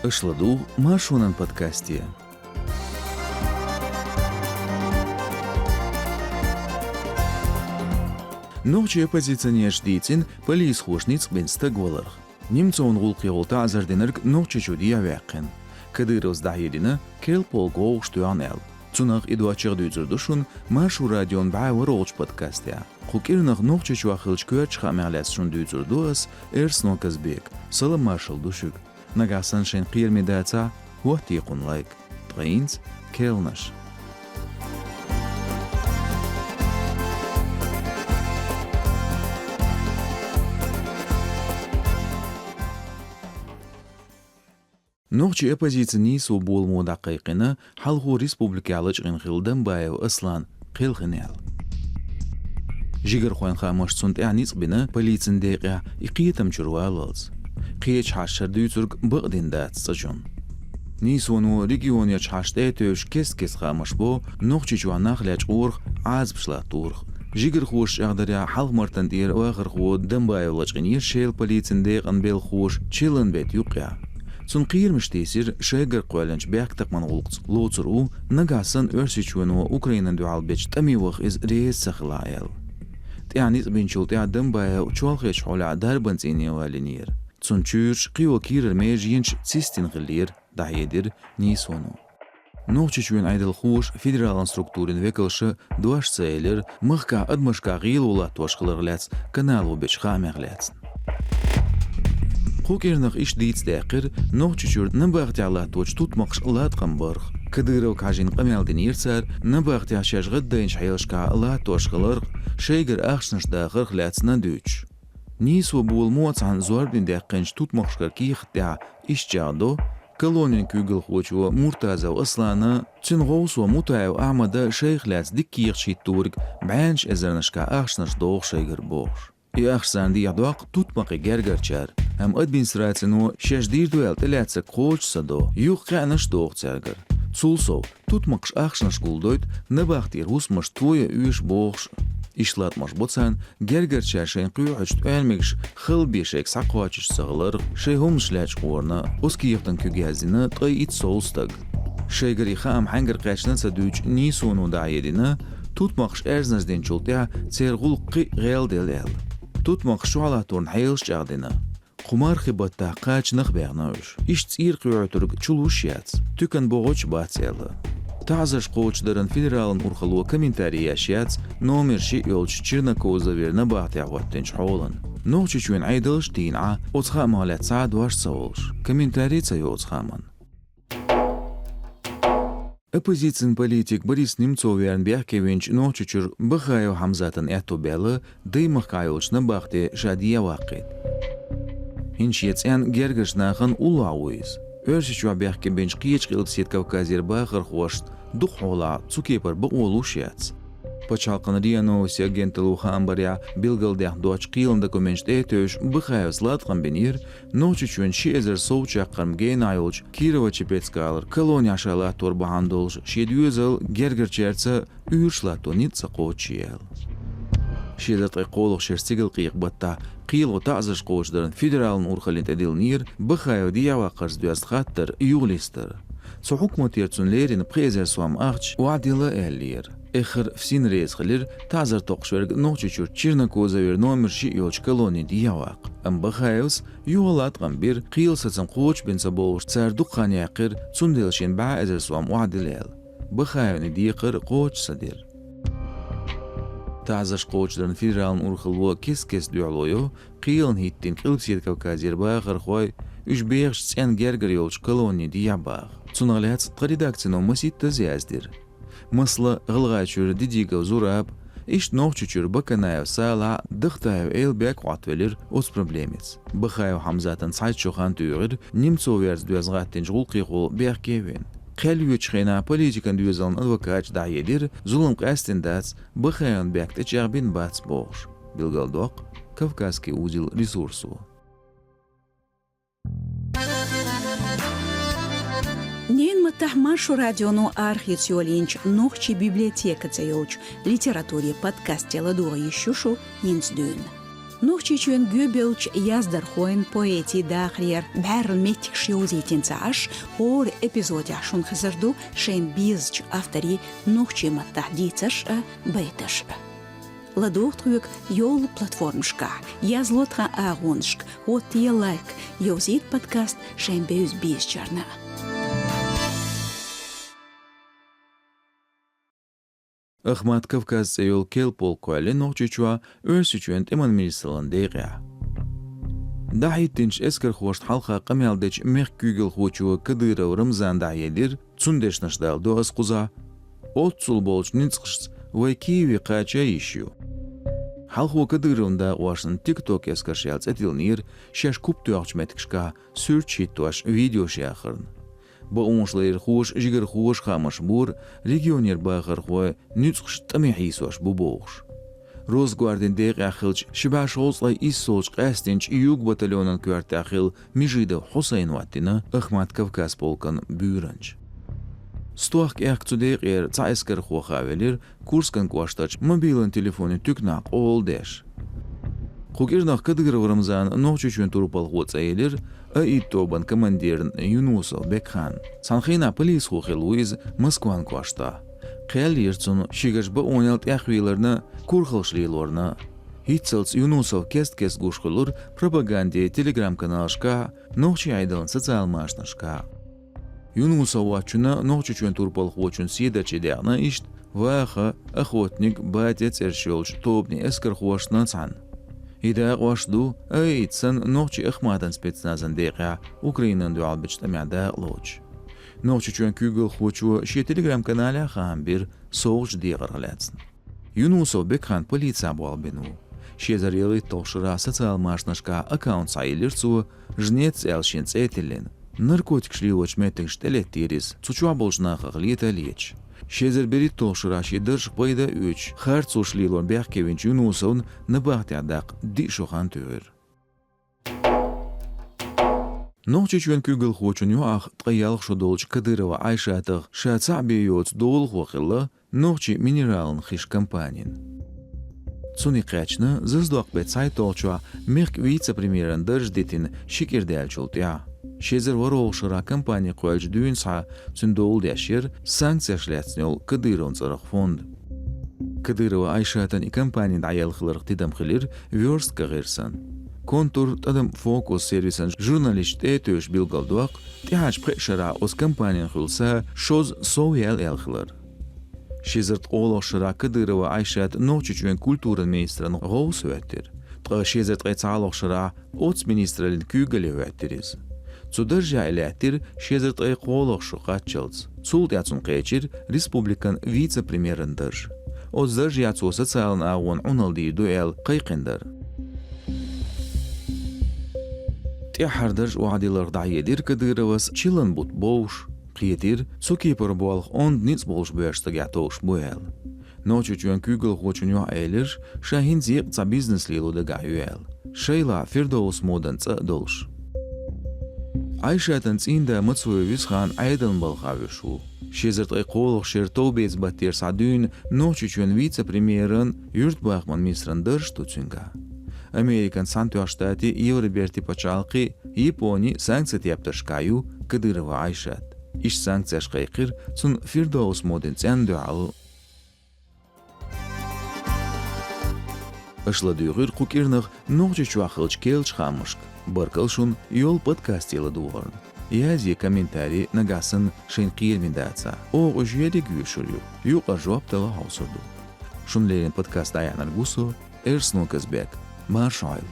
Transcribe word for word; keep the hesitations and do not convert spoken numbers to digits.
Аша ладугӀу Маршонан подкасте. Нохчийн оппозиционераш дийцина полисхоша ницкъ бина стаг валарх. Немцовн гӀулакхе гӀолла таӀзар динарг Нохчийчу дехьаваьккхина. Кадыровс дӀахьедина, керла полк вовшахтоьхна аьлла. Цунах а, и доцчех а дуьйцур ду шуна Маршо радион бӀаь ворхӀалгӀачу подкастехь. Кху кӀиранах Нохчийчохь хиллачу коьртачу хаамех лаьцна шуна дуьйцур ду ас, Эрсанов Казбека. Салам-маршалла ду шуьга. Нагахь санна шайна кхераме дацахь, хӀоттае кхунна лайк. Ткъа хӀинца керланаш. Нохчийн оппозицин нийсо боламо дӀакхайкхийна хьалхо республикехь лачкъийна хилла Дамбаев Аслан кхелхина аьлла. Жигархойн хаамашца, цунна тӀехь ницкъ бина полицин декъехь и кхетам чуьра валлалц. Кхечу хьашташкара дуьйцург бакъдина дац цкъачунна. Нийсоно регионерчу хьашташна тӀе а тевжаш кест-кеста хаамаш бо Нохчийчохь нах лечкъорах, Ӏазапаш латторах. Жигархоша чӀагӀдарехь, Хьалха-Мартан тӀера вахархо Дамбаев лачкъийнера Шелан полицин декъан белхахоша Челленбеттан юккъехь. Цунна кхерамаш тийсира шайгара кхоьллинчу бехктакхаман гӀуллакхца лоцур ву, нагахь санна Оьрсийчоьно Украинана дуьхьал бечу тӀаме ваха иза реза ца хилахь аьлла. ТӀехь ницкъ бинчул тӀаьхьа Дамбаев чолхечу хьолехь дарбан цӀийне валлинера. Цунна чуьйраш кхин йолу кийрара меженаш цистина хиллера, дӀахьедира нийсоно. Нохчийчоьнан Ӏедалхоша, федералан структурийн векалша дош ца элира махкахь адамашкахь гӀело латтош хиларх лаьцна канало бечу хаамех лаьцна. Кху кӀиранах иштта дийца даьккхира Нохчийчуьра набахтехь латточу тутмакхашна латкъам барх. Кадыровга хьажийна къамел динера цара, набахтехь шаьш гӀаддайначу хьелашкахь латтош хиларх, шайгара ахчанаш дахарх лаьцна дуьйцуш. Нийсо боламо а цхьаьна зорбане даьккхинчу тутмакхашкара кехат тӀехь иштта чӀагӀдо, колонин куьйгалхочо Муртазов Аслана, цуьнан гӀовсо Мутаев Ахьмада шайх лаьцна дика кехаташ хӀитториг бӀеннаш эзарнашкахь ахчанаш доху шайгара бохуш. И ахча царна дехьадоккху тутмакхийн гергарчара, амма администрацино шаьш дийр ду аьлла тӀелаьцнарг кхочуш ца до, юха кхаьънаш а доху цаьргара. Цул сов, тутмакхаша ахчанаш гулдойту набахтера хӀусамаш тоян оьшу бохуш а. Иштта латкъамаш бо царна гергарчара шайна кхоьхьучу тӀоьрмигаш халла бен шайга схьакхочуш ца хиларх, шайн хӀуманаш лечкъорна, оцу кехатан куьг яздина ткъе итт сов стаг. Шайгара и хаам хьаьнгара кхаьчна ца дуьйцуш, нийсоно дӀахьедина, тутмакхаша аьрзнаш динчул тӀаьхьа церан гӀуллакх кхин а гӀелделла аьлла. Тутмакхаша чохь латторна хьелаш чӀагӀдина. Кху мархин баттахь кхачанах а баьхна уьш. Иштта цӀера кхоьхьуьйтург чулуш яц, туькан богӀуш бац аьлла. ТаӀзарш кхочушдаран федералан урхалло комментарий еш яц номер шиъ йолчу Чернокозовера набахтехь хӀоттийначу хьолана. Нохчийчоьнан Ӏедалш а дийна Ӏа, оцу хаамах лаьцна цхьа а дош ца волуш, комментарий а ца йо оцу хааман. Оппозицин политик Борис Немцов верна бехке винчу Нохчийчуьра Бахаев Хьамзатан аьтто баьлла Даймахкахь йолчу набахте ша дехьаваккхийта. ХӀинца шен цӀенна гергарчу нахана уллохь ву иза. Оьрсийчохь бехке бинчу кхечу Къилбаседа Кавказера бахархошна дукха хьолахь цу кепара бакъо луш яц. Пачхьалкхан РИА Новости агенталло хаам барехь, билгалдаьхна доцчу кхелан документашна тӀе а тевжаш, Бахаевс латкъам бинера, Нохчийчоьнан ши эзар сов чаккхарма генахь йолчу Кирово-Чепецк-гӀалара колонехь ша латтор бахьана долуш шен доьзал гергарчаьрца уьйраш латто ницкъ ца кхочуш яла. Ши эзар ткъе кхоалгӀачу шеран стигалкъекъа баттахь кхело таӀзарш кхочушдаран федералан урхаллина тӀедиллинера Бахаев дехьаваккхарца доьзна хаттар юхалистар. Цу хьукматера цунна леррина пхи эзар сом ахча охьадилла аьллера. Эххар ФСИН реза хилира таӀзар токхуш верг Нохчийчуьра Чернокозовера номер шиъ йолчу колоне дехьаваккха. Амма Бахаевс юха латкъам бира, кхелан сацам кхочушбина ца бовлуш, цара дукха хан яьккхира, цундела шена бӀе эзар сом охьадила аьлла. Бахаевн и декхар кхочуш ца дира. ТаӀзарш кхочушдаран федералан урхалло кест-кеста дуьхьало йо кхелана хӀиттийна Къилбаседа Кавказера бахархой, уьш бехачу цӀенна гергара йолчу колоне дехьабаха. Цунах лаьцна тхан редакцино масийттаза яздира. Масала, ГӀалгӀайчуьра Дидигов Зураб, иштта Нохчийчуьра Баканаев Салахь, Дахтаев Эйлбек Ӏоттавелира оцу проблемица. Бахаев Хьамзатан цхьайтта шо хан туьйхира Немцов верца доьзна гӀаттинчу гӀуллакхехула бехке а вина. Кхел йоьдучу хенахь политикан доьзалан адвокаташа дӀахьедира, зулам къаьстина дац, Бахаевн бехк тӀечӀагӀбина бац бохуш, билгалдоккху Кавказский узел ресурсо. Ненан маттахь Маршо радионо арахеца йолийначу нохчийн библиотека цӀе йолчу литературин подкасте ладогӀа йиш ю шу хӀинца дуьйна. Нохчийчоьнан гӀоьбевллачу яздархойн, поэтийн дахарера бӀаьрла меттигаш йовзийтина ца Ӏаш, хӀора эпизодехь шуна хезар ду шайн безачу авторийн нохчийн маттахь дийцарш а, байташ а. ЛадогӀа тхоьга йолу платформашкахь, язло тхан агӀонашка, хӀоттае лайк, йовзийта подкаст шайн бевза-безачарна. «Ахмат Кавказ» цӀе йолу керла полк кхоьллина Нохчийчохь Оьрсийчоьнан тӀеман министраллин декъехь. ДӀахӀиттинчу эскархошна хьалха къамел дечу мехкан куьйгалхочо Кадыров Рамзана дӀахьедира, цуьнан дешнаш даладо аса кхузахь: «Оццул болчу ницкъашца вай Киеве кхача йиш ю». Хьалхо Кадыровн дакъошна TikTok эскарш аьлла цӀе тиллинера, шаьш куп тоьхначу меттигашкахь суьрташ хӀиттош, видеош яхарна. Бакъонашларъярхоша, жигархоша хаамаш бора, регионера бахархой нуьцкъаш тӀаме хьийсош бу бохуш. Росгвардин декъехь хиллачу ши бӀе шовзткъе иссалгӀачу къаьстинчу юг батальонан коьртехь хилла Межидов Хьусайн хӀоттийна «Ахмат Кавказ» полкан буьйранча. Стохка аьхка цу декъера цхьа эскархо хаа велира, Курскан кӀоштарчу мобилан телефонийн туьканахь къола деш. Кху кӀирнах Кадыров Рамзана Нохчийчоьнан турпалхо цӀа елира, АИД тобанан командирна Юнусов Бекханна. Цхьана хенахь полисхо хилла ву иза Москван кӀоштахь. Кхел йира цунна ши гаж бакъонел тӀехвийларна, курхалш лелорна. ХӀинццалц Юнусов кест-кеста гуш хуьлура пропагандин телеграм-каналашкахь, нохчийн Ӏедалан социал-машанашкахь. Юнусов воцчунна Нохчийчоьнан турпалхочун седарчий даькъна иштта «Ваха», «Охотник», «Батя» цӀераш йолчу тобанийн эскархошна цхьаьна. И дакъош ду АИД санна нохчийн Ахматан спецназан декъехь Украинана дуьхьал бечу тӀамехь дакъалоцуш. Нохчийчоьнан куьйгалхочо шен телеграм-каналехь хаам бира совгӀатчу декъарх лаьцна. Юнусов Бекхан полицехь болх бина ву. Ши эзар ялхитталгӀачу шарахь социал-машанашкахь аккаунт схьайиллира цо, «Жнец» аьлла шен цӀе а тиллина. Наркотикаш лелочу меттигаш тӀелеттийра иза, цу чохь болчу нахах лета а леташ. Ши эзар берхӀитталгӀачу шарахь шен даржах пайда а оьцуш, харцонаш лелорна бехке винчу Юнусовна набахтехь даккха диъ шо хан туьйхира. Нохчийчоьнан куьйгалхочун юкъахь ткъе ялх шо долчу Кадырова Айшатах ша цхьаъ бен йоцу долахо хилла нохчийн минералан хиш компанин. Цунна кхаьчна, Зазадоккху беттан цхьайтталгӀачохь мехкан вице-премьеран дарж дитина ши кӀира даьллачул тӀаьхьа. Ши эзар ворхӀалгӀачу шарахь компани кхоьллинчу дуьйна схьа цуьнан дола деш яра санкцеш лаьцна йолу Кадыровн цӀарах фонд. Кадырова Айшатан и компани дӀаелла хиларх тидам хилира «Вёрстка» гӀирсан. «Контур», «ТӀадам», «Фокус» сервисан журналисташ тӀе а тевжаш билгалдоккху, тӀаьхьарчу пхеа шарахь оцу компанина хуьлу са шозза сов яьлла аьлла хилар. Ши эзар ткъолгӀачу шарахь Кадырова Айшат Нохчийчоьнан культуран министран гӀовс хӀоьттира. Ткъа ши эзар ткъе цхьалгӀачу шарахь оццу министраллин куьйгалле хӀоьттира иза. Цу даржехь и лаьттира ши эзар ткъе кхоалгӀа шо кхаччалц. Цул тӀаьхьа цунна кхечира республикан вице-премьеран дарж. Оцу даржехь цо социалан агӀонна Ӏуналла дийр ду аьлла кхайкхина дара. ТӀаьххьара дарж охьадилларх дӀахьедира Кадыровас чиллан бутт бовш, кхетира, цу кепара болх онда ницкъ болуш боьрша стагехь товш бу аьлла. Нохчийчоьнан куьйгалхочун юкъахь элира, ша хӀинца еккъа цхьа бизнес лело дагахь ю аьлла, шайлахь Фирдовс модан цӀа а долуш. Айшатан цӀийнда Мацоев Висхан Ӏедалан балхахь вуьсуш ву. Ши эзар ткъе кхоалгӀачу шеран товбеца баттера схьа дуьйна Нохчийчоьнан вице-премьеран, юьртабахаман министран дарж ду цуьнгахь. Американ Цхьаьнатоьхначу Штатийн, Евробертийн пачхьалкхийн, Японийн санкцийн тептаршкахь ю Кадырова Айшат. Иштта санкцеш кхайкхира цунна Фирдовс модин цӀенна дуьхьал. Аша ладуьйгӀира кху кӀирнах Нохчийчохь хиллачу керлачу хаамашка. Баркалла шуна йолу подкасте ладогӀарна. Язъе комментарий, нагахь санна шайна кхераме дацахь. Оха уьш ерриг а йоьшур ю. Юкъара жоп дала хьовсур ду. Шуна леррина подкаст дӀаяьхьнарг ву со, Эрсно Казбек. Марша Ӏойла!